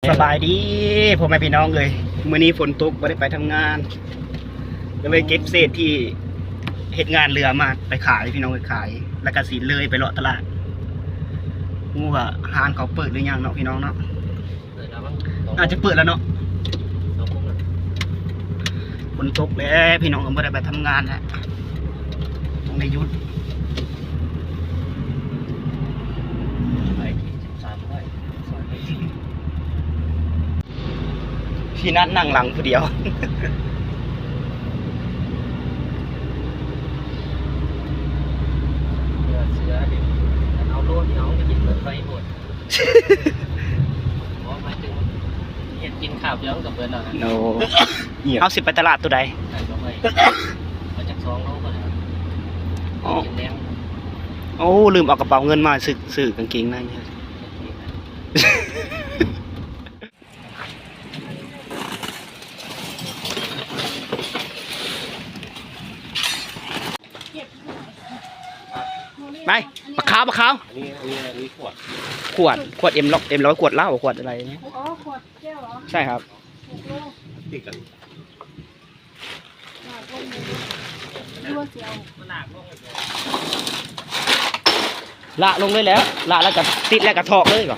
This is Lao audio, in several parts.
ສະບາຍດີພໍ່ແມ່ພີ່ນ້ອງເອີຍ, ມື້ນີ້ຝົນຕົກບໍ່ໄດ້ໄປທຳງານ ກໍເລີຍເກັບເສດທີ່ເຮັດງານເຫຼືອມາໄປຂາຍພີ່ນ້ອງເອີຍ, ຂາຍ ແລ້ວກໍຊິເລີຍໄປເລາະຕະຫຼາດ. ຮູ້ວ່າຮ້ານເຂົາເປີດຫຼືຍັງເນາະພີ່ນ້ອງເນາະ. ເປີດແລ້ວມັ້ງ ໜ້າຈະເປີດແລ້ວເນາະ. ສອງໂມງແລ້ວ. ຝົນຕົກແລ້ວພີ່ນ້ອງ ກໍບໍ່ໄດ້ໄປທຳງານແລ້ວ ຕ້ອງໄດ້ຢຸດ. ໄປສາມຮ້ອຍ ສອງຮ້ອຍ. ພີ່ນັດນັ່ງຫຼັງຜູ້ດຽວ. ເສືອ ເອົາໂລດ ເອົາໄປກິນເບິດໄວໂພດ. ບໍ່ ໝາຍເຖິງເຮັດກິນຄາບດຽວມັນກໍເບິດແລ້ວນະ. ໂອ້ ເຮົາຊິໄປຕະຫຼາດໂຕໃດ? ເອົາຈັກສອງໂລກໍໄດ້. ອໍ ກິນແລ້ວ. ໂອ້ ລືມເອົາກະເປົາເງິນມາ ຊື້ ຊື້ກາງເກງໃນ. ໄປ ປາຂາວ ປາຂາວ. ອັນນີ້ ອັນນີ້ ອັນນີ້ຂວດ ຂວດ ຂວດເອັມຮ້ອຍ ເອັມຮ້ອຍ ຂວດເຫຼົ້າ ຂວດອະໄລນີ້. ອໍ ຂວດແກ້ວເຫລອ? ໃຊ່ຄັບ. ຫົກໂລ ຕິດກັນ. ລາກລົງເລີຍແຫຼະ ລາກແລ້ວກໍຕິດແລ້ວກໍຖອກເລີຍກໍ.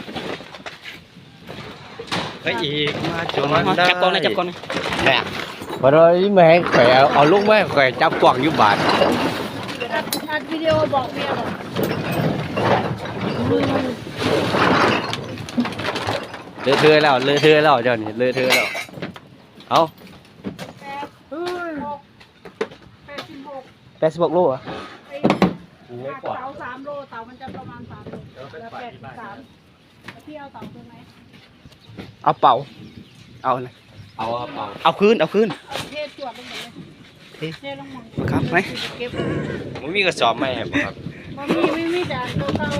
ພະເອກມາຈົນໄດ້ ຈັບກ້ອງນະ ຈັບກ້ອງນະ. ແມ່ ບໍ່ໄດ້ ແມ່ ຂ້ອຍເອົາ ເອົາລົງມາໃຫ້ຂ້ອຍຈັບກ້ອງຢູ່ບາດ. ອັດ ອັດວິດີໂອບອກເມຍບໍ? ເລີເທີແລ້ວ ເລີເທີແລ້ວ ເຈົ້ານີ້ເລີເທີແລ້ວ. ເອົາ ແປດສິບຫົກ ແປດສິບຫົກ ແປດສິບຫົກໂລຫວາ? ໄອ້ ເຕົາສາມໂລ ເຕົາມັນຈະປະມານສາມໂລ ແລ້ວແປດສິບສາມ. ແລ້ວພີ່ເອົາເຕົາຄືນໄໝ? ເອົາເປົາ ເອົານະ ເອົາ ເອົາເປົາ ເອົາຄືນ ເອົາຄືນ. ເທຈວດລົງໄປເລີຍ ເທ ເທລົງໝ່ອງ ຄັບໄໝ? ເກັບ ບໍ່ມີກະສອບໃໝ່ໃຫ້ບໍ່ຄັບ? ບໍ່ມີ ມີ ມີແຕ່ອັນເກົ່າ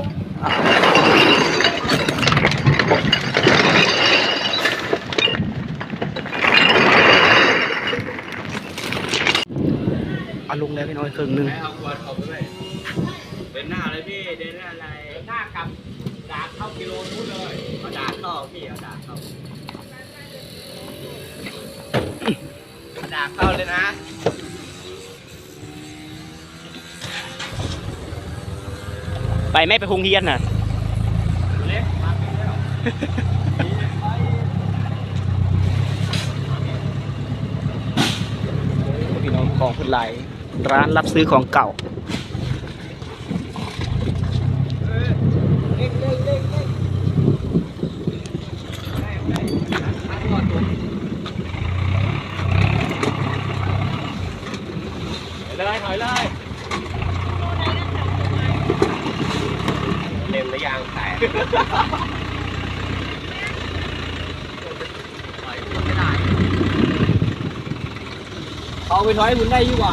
ໆ. ເອົາລົງແລ້ວພີ່ນ້ອງ ເຄິ່ງໜຶ່ງ. ເດີນໜ້າເລີຍພີ່ ເດີນໜ້າໄລ ເດີນໜ້າກັບດາດເຂົ້າກິໂລນູ້ນເລີຍ. ເອົາດາດເຂົ້າພີ່ ເອົາດາດເຂົ້າ ເອົາດາດເຂົ້າເລີຍນະ. ໄປແມ່ ໄປໂຮງຮຽນນະ. ພີ່ນ້ອງ ຂອງເພິ່ນຫຼາຍ ຮ້ານຮັບຊື້ຂອງເກົ່າ. ເລີຍ ຖອຍເລີຍ ເລັມລະຍາງແຕກ. ເອົາໄປຖອຍພຸ້ນໄດ້ຢູ່ຫວາ?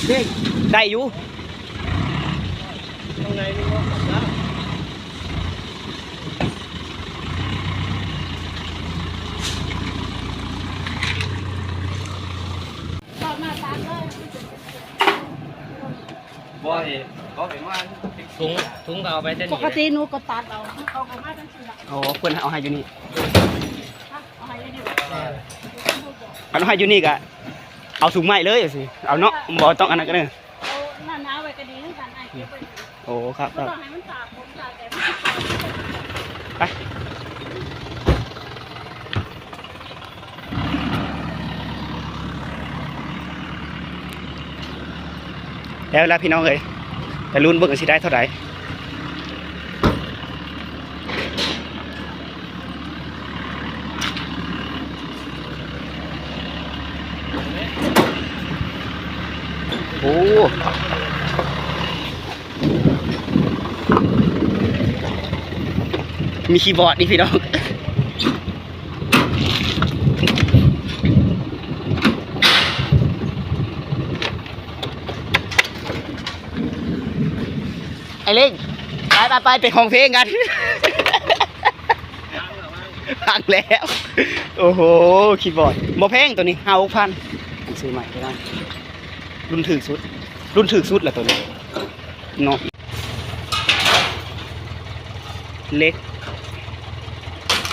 ເດ້ງ ໄດ້ຢູ່. ບໍ່ເຫັນ ບໍ່ເຫັນວ່າ ຖົງ ຖົງກໍເອົາໄປແຕ່ນີ້. ປົກກະຕິໜູກໍຕັດເອົາ ເຂົາກໍມາຈັ່ງຊີ້ລະ. ໂອ້ ເພິ່ນເອົາໃຫ້ຢູ່ນີ້ ເອົາໃຫ້ຢູ່ນີ້. ຄັນເອົາໃຫ້ຢູ່ນີ້ກໍເອົາຖົງໃໝ່ເລີຍຊີ້ ເອົາເນາະ ບໍ່ຕ້ອງອັນນັ້ນກໍໄດ້. ເອົາໜາໆໄວ້ກໍດີຄືກັນ ອ້າຍເກັບໄວ້. ໂອ້ ຄັບ ຄັບ ໄປ ແລ້ວລະພີ່ນ້ອງເອີຍ ໄປລຸ້ນເບິ່ງວ່າຊິໄດ້ເທົ່າໃດ. ໂອ້ ມີຄີບອດອີກພີ່ນ້ອງ. ໄອ້ເລັກ ໄປ ໄປ ໄປ ໄປຮ້ອງເພງກັນ. ພັງແລ້ວ ໂອ້ໂຫ ຄີບອດ ບໍ່ແພງໂຕນີ້ ຫ້າຫົກພັນ ຊື້ໃໝ່ກໍໄດ້. ລຸ້ນຖືກສຸດ ລຸ້ນຖືກສຸດລະໂຕນີ້ເນາະ. ເລັກ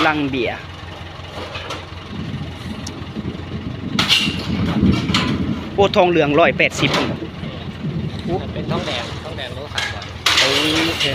ລັງເບຍ ໂອ້ ທອງເຫຼືອງຮ້ອຍແປດສິບ ໂອ້ ເປັນທອງແດງ ທອງແດງໂລສາມຮ້ອຍ. ໂອເຄ.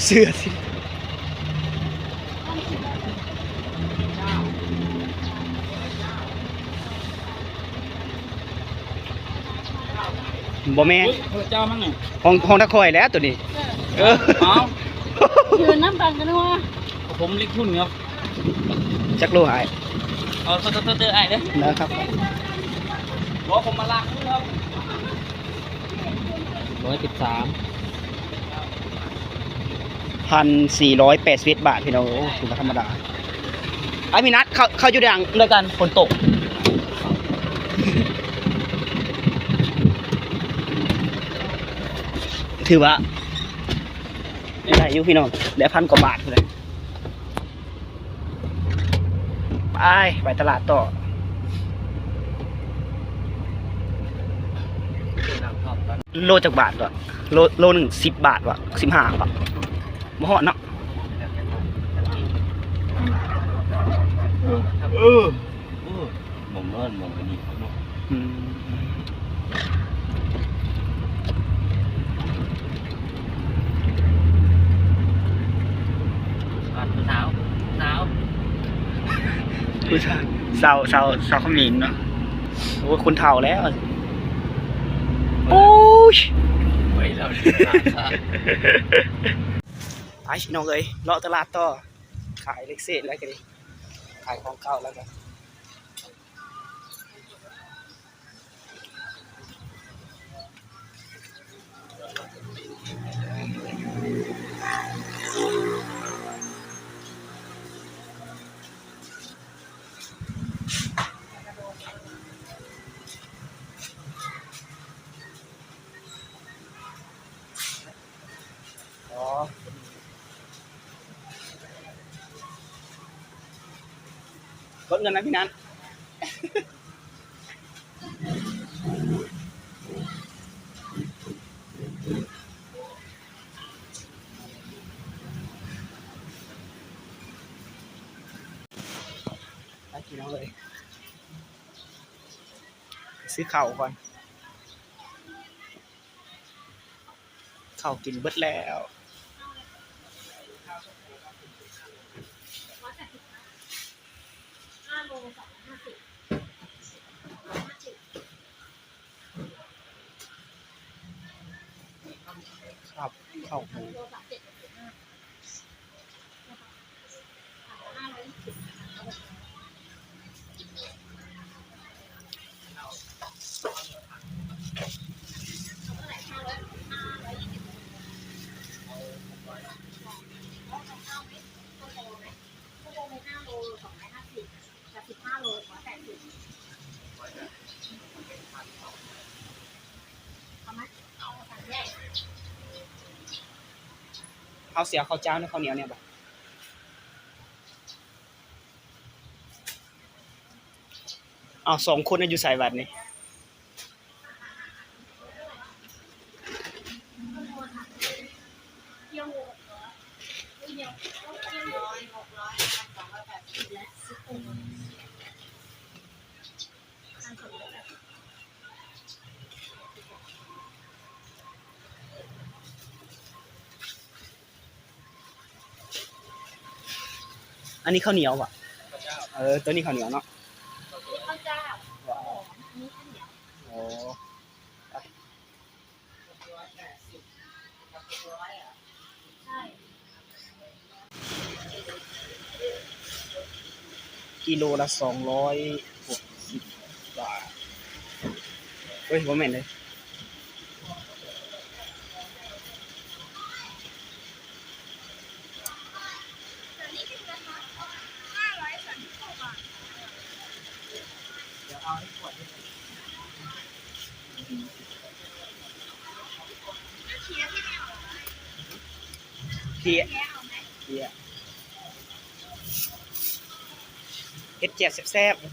ເສື້ອຊິ ບໍ່ແມ່ນ ເຮີ້ຍ ເຈົ້າມັນນີ້ ຂອງ ຂອງຕາຂ້ອຍແຫຼະໂຕນີ້. ເອີ ເອົ້າ ຢືນນຳກັນກໍນຶກວ່າ ຜົມເລັກທຶນເນາະ. ຈັກໂລອ້າຍ? ເອີ ເຕີໆ ອ້າຍເດີ ນະຄັບ. ບໍ່ ຜົມມາລາກມືເນາະ. ຮ້ອຍສິບສາມ ພັນສີ່ຮ້ອຍແປດສິບເອັດບາດ ພີ່ນ້ອງ. ໂອ້ ຖືວ່າທຳມະດາ. ອ້າຍມີນັດ ເຂົ້າ ເຂົ້າຢູ່ດັງດ້ວຍກັນ ຝົນຕົກ. ຖືວ່າໄດ້ຢູ່ພີ່ນ້ອງ ໄດ້ພັນກວ່າບາດພຸ້ນແຫຼະ. ໄປ ໄປຕະຫຼາດຕໍ່. ໂລຈັກບາດວະ? ໂລ ໂລໜຶ່ງສິບບາດວະ? ສິບຫ້າບາດ? ບໍ່ຮອດເນາະ. ເອີ ເອີ ໝ່ອງນັ້ນໝ່ອງອັນນີ້ເນາະ. ອືມ ອ່າ ຜູ້ສາວ ຜູ້ສາວ ຜູ້ສາວ ສາວ ສາວຂະມິນເນາະ. ໂອ້ຍ ຄົນເຖົ້າແລ້ວ. ໂອ້ຍ ໄປແລ້ວ. ໄປພີ່ນ້ອງເອີຍ ເລາະຕະຫຼາດຕໍ່. ຂາຍເຫຼັກເສດແລ້ວກໍດີ ຂາຍຂອງເກົ່າແລ້ວກໍ ອໍ ກົດເງິນນະພີ່ນັ້ນ. ໄປພີ່ນ້ອງເອີຍ ໄປຊື້ເຂົ້າກ່ອນ. ເຂົ້າກິນເບິດແລ້ວ. ຄັບ ເຂົ້າໝູ. ເຮົາຊິເອົາເຂົ້າຈ້າວ ຫຼື ເຂົ້າໜຽວແດ່ບາດ? ເອົາ ສອງຄົນຢູ່ໃສບາດນີ້? ອັນນີ້ເຂົ້າໜຽວຫວາ? ເອີ ໂຕນີ້ເຂົ້າໜຽວເນາະ. ອໍ ກິໂລລະສອງຮ້ອຍຫົກສິບບາດ. ໂອ້ຍ ບໍ່ແມ່ນເດ້. ເພຍ ເພຍ ເຮັດແຈ່ວແຊບໆ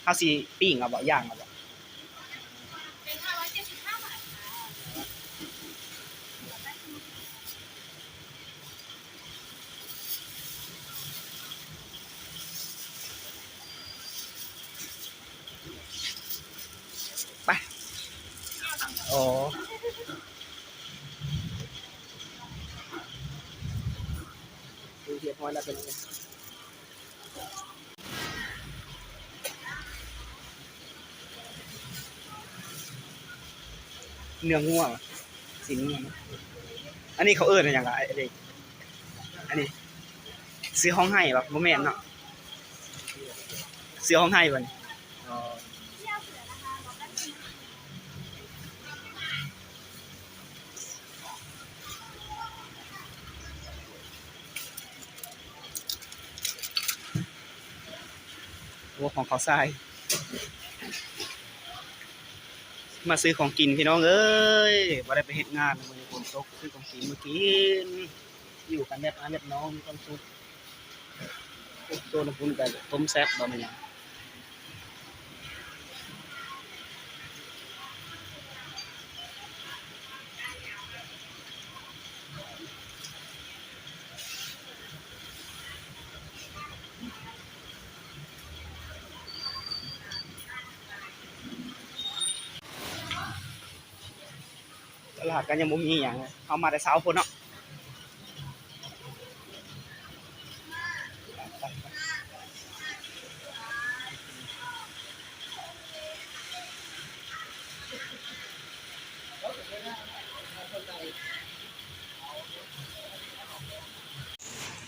ເຮົາຊິປີ້ງເອົາບໍ່ ຍ່າງເອົາບໍ່? ໄປ ອໍ ຮຽບຮ້ອຍແລ້ວເປັນ ເນື້ອງົວ ຊີ້ນງົວ. ອັນນີ້ເຂົາເອີ້ນວ່າຫຍັງລະ ອ້າຍເອກ? ອັນນີ້ ເສືອຮ້ອງໄຫ້ບໍ່? ບໍ່ແມ່ນເນາະ ເສືອຮ້ອງໄຫ້ບໍ່ນີ້? ອໍ. ໂອ້ ຂອງເຂົາຊາຍ ມາຊື້ຂອງກິນພີ່ນ້ອງເອີຍ ບໍ່ໄດ້ໄປເຮັດງານ ມື້ນີ້ຝົນຕົກ ຊື້ຂອງກິນມາກິນ ຢູ່ກັນແບບອ້າຍແບບນ້ອງ ມີຄວາມສຸກ. ໂອ້ ໂຊນພຸ້ນກະຕົ້ມແຊບບໍ່ແມ່ນຫຍັງ. ຕະຫຼາດກໍຍັງບໍ່ມີຫຍັງ ເຮົາມາແຕ່ເຊົ້າພຸ້ນເນາະ.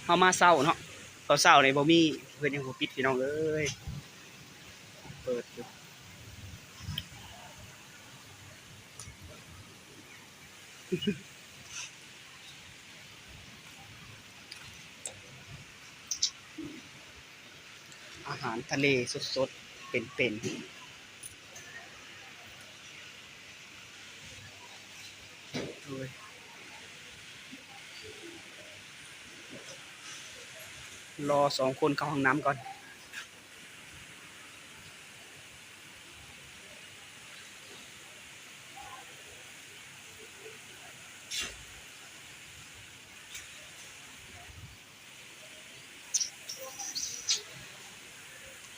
ເຮົາມາເຊົ້າເນາະ ເຊົ້າໆນີ້ບໍ່ມີ ເພິ່ນຍັງບໍ່ປິດພີ່ນ້ອງເອີຍ ເປີດຢູ່. ອາຫານທະເລສົດໆ ເປັນໆ ໂອ້ຍ ລໍສອງຄົນເຂົ້າຫ້ອງນ້ຳກ່ອນ.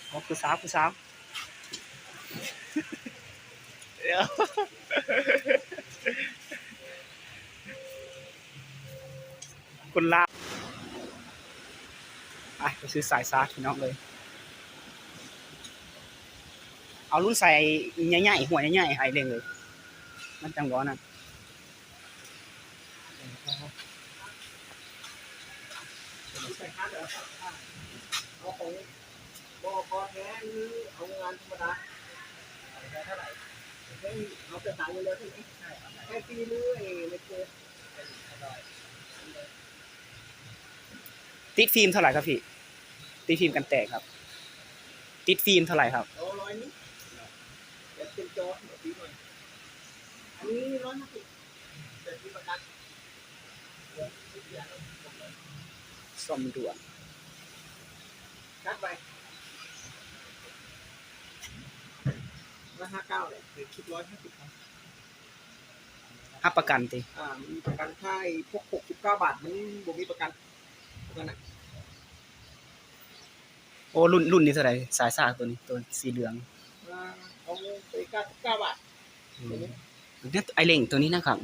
ໂອ້ ຜູ້ສາວ ຜູ້ສາວ ດຽວ ຄົນລາວ ໄປ ໄປຊື້ສາຍຊາດພີ່ນ້ອງເອີຍ ເອົາລຸ້ນໃສ່ໃຫຍ່ໆ ຫົວໃຫຍ່ໆ ໃຫ້ເລັ່ງເລີຍ ມັນຈັ່ງບໍ່ນັ້ນ ໃສ່ຄາດເດີ ເອົາຂອງ ບໍ່ ບໍ່ແທ້ ຫຼືເອົາງານທຳມະດາ ຂາຍໄດ້ເທົ່າໃດ? ເຮົາຈະຂາຍຢູ່ແລ້ວໃຊ່ໄໝ? ໃຫ້ຟຣີ ຫຼືເຮັດໂກ? ຕິດຟິມເທົ່າໃດຄັບພີ່? ຕິດຟິມກັນແຕກຄັບ ຕິດຟິມເທົ່າໃດຄັບ? ຮ້ອຍໜຶ່ງ ແບບເຕັມຈໍ ຟຣີໜ້ອຍ ອັນນີ້ຮ້ອຍຫ້າສິບ ແບບມີປະກັນ ສ້ອມດ່ວນ ຈັດໄປ ຮ້ອຍຫ້າເກົ້າ ເລີຍ ຄິດຮ້ອຍຫ້າສິບ ຮັບປະກັນຕິ? ອ່າ ມີປະກັນ ຖ້າໄອ້ພວກຫົກສິບເກົ້າບາດ ມັນບໍ່ມີປະກັນ ພວກນັ້ນນະ. ໂອ້ ລຸ້ນ ລຸ້ນນີ້ເທົ່າໃດ? ສາຍຊາກໂຕນີ້ ໂຕສີເຫຼືອງ ອ່າ ຂອງໂຕນີ້ເກົ້າສິບເກົ້າບາດ ອືມ ໂຕນີ້ ເອົາໄອ້ເລັ່ງໂຕນີ້ນະຄັບ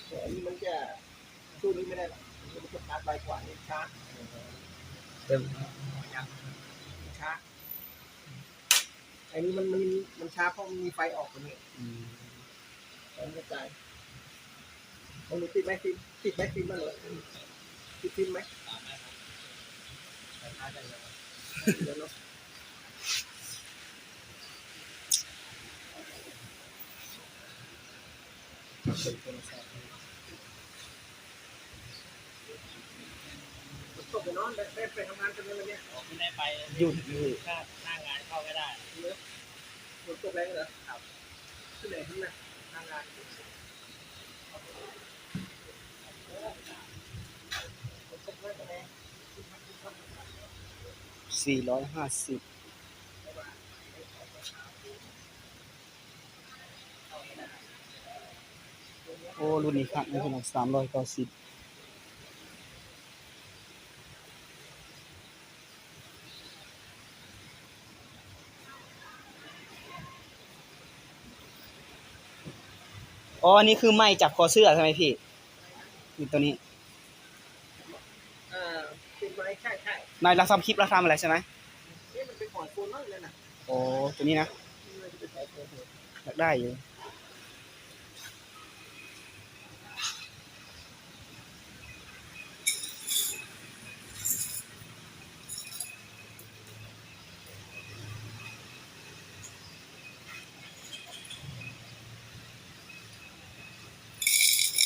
ແຕ່ອັນນີ້ມັນຈະ ສູ້ນີ້ບໍ່ໄດ້ ມັນຈະຕັດໄວກວ່າ ນີ້ຊ້າ ເອີ ມັນຊ້າ ອັນນີ້ມັນ ມັນ ມັນຊ້າ ເພາະມັນມີໄຟອອກຕົວນີ້ ອືມ ແລ້ວມັນກະຈາຍ ຂອງໜູຕິດໄໝ? ຕິດ ຕິດໄໝ? ຕິດມາເລີຍ ຕິດຟິມໄໝ? ຕິດແລ້ວເນາະ. เบิ่งโทรศัพท์ ตกไปนอน ได้ ได้ไปทำงานกันไหมวันเนี้ย อ๋อ ไม่ได้ไป หยุดอยู่ ถ้าหน้างานเข้าไม่ได้ เหรอ ฝนตกแรงเหรอ ครับ ที่ไหนครับเนี่ย หน้างาน สี่ร้อยห้าสิบ โอ้ รุ่นนี้คักนะพี่น้อง สามร้อยเก้าสิบ อ๋อ อันนี้คือไมค์จับคอเสื้อใช่ไหมพี่ คือตัวนี้ เอ่อ เป็นไม้ ใช่ ใช่ นาย เราทำคลิป เราทำอะไรใช่ไหม นี่มันเป็นของโฟนมากเลยนะ โอ้ ตัวนี้นะ น่าจะเป็นของโฟน อยากได้อยู่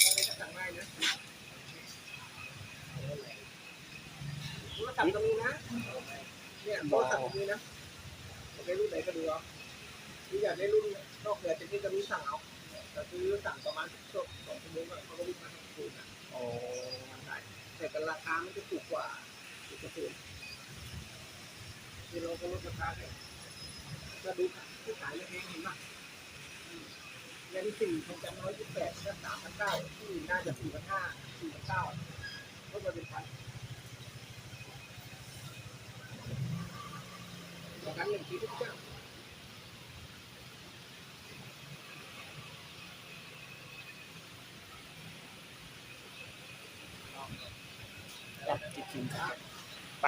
อะไรก็สั่งได้นะ โทรศัพท์ก็มีนะ เนี่ย โทรศัพท์ก็มีนะ อยากได้รุ่นไหนก็ดูเอา หรืออยากได้รุ่นนอกเหนือจากนี้ก็มีสั่งเอา ก็คือสั่งประมาณสองชั่วโมงอะ เขาก็วิ่งมาส่งคืนอะ อ๋อ ได้ แต่ก็ราคามันจะถูกกว่าเอกชน ที่เราก็ลดราคาให้ ก็ดูที่ขายเอง เห็นปะ เลนส์สี่ ผมจำ ร้อยยี่สิบแปด ก็ สามพันเก้า ที่น่าจะ สี่พันห้า สี่พันเก้า ลดมาเป็นพัน ประกันหนึ่งปีทุกเจ้า ไป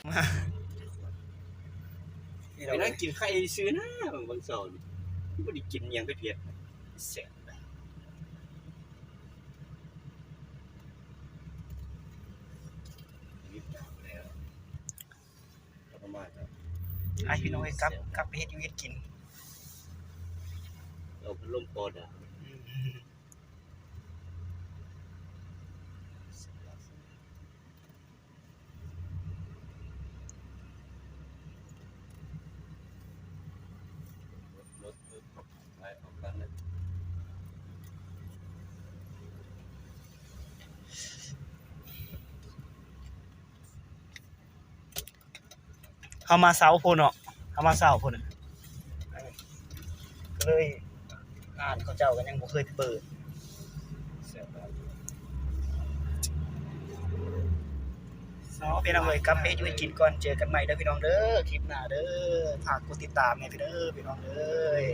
มา ไปนั่งกินไข่ซื่อนะ วันเสาร์นี่ บ่ได้กินหยังเผ็ดๆ แซ่บ ประมาณนั้น ไปพี่น้องเอ้ย กลับ กลับไปเฮ็ดอยู่เฮ็ดกิน เอาพัดลมปอดา อืม เฮามาเช้าพุ้นเนาะ เฮามาเช้าพุ้น ก็เลย ร้านเขาเจ้าก็ยังบ่เคยเปิด เอาพี่น้องเอ้ย กลับไปอยู่กินก่อน เจอกันใหม่เด้อพี่น้องเด้อ คลิปหน้าเด้อ ฝากกดติดตามแหน่พี่เด้อ พี่น้องเอ้ย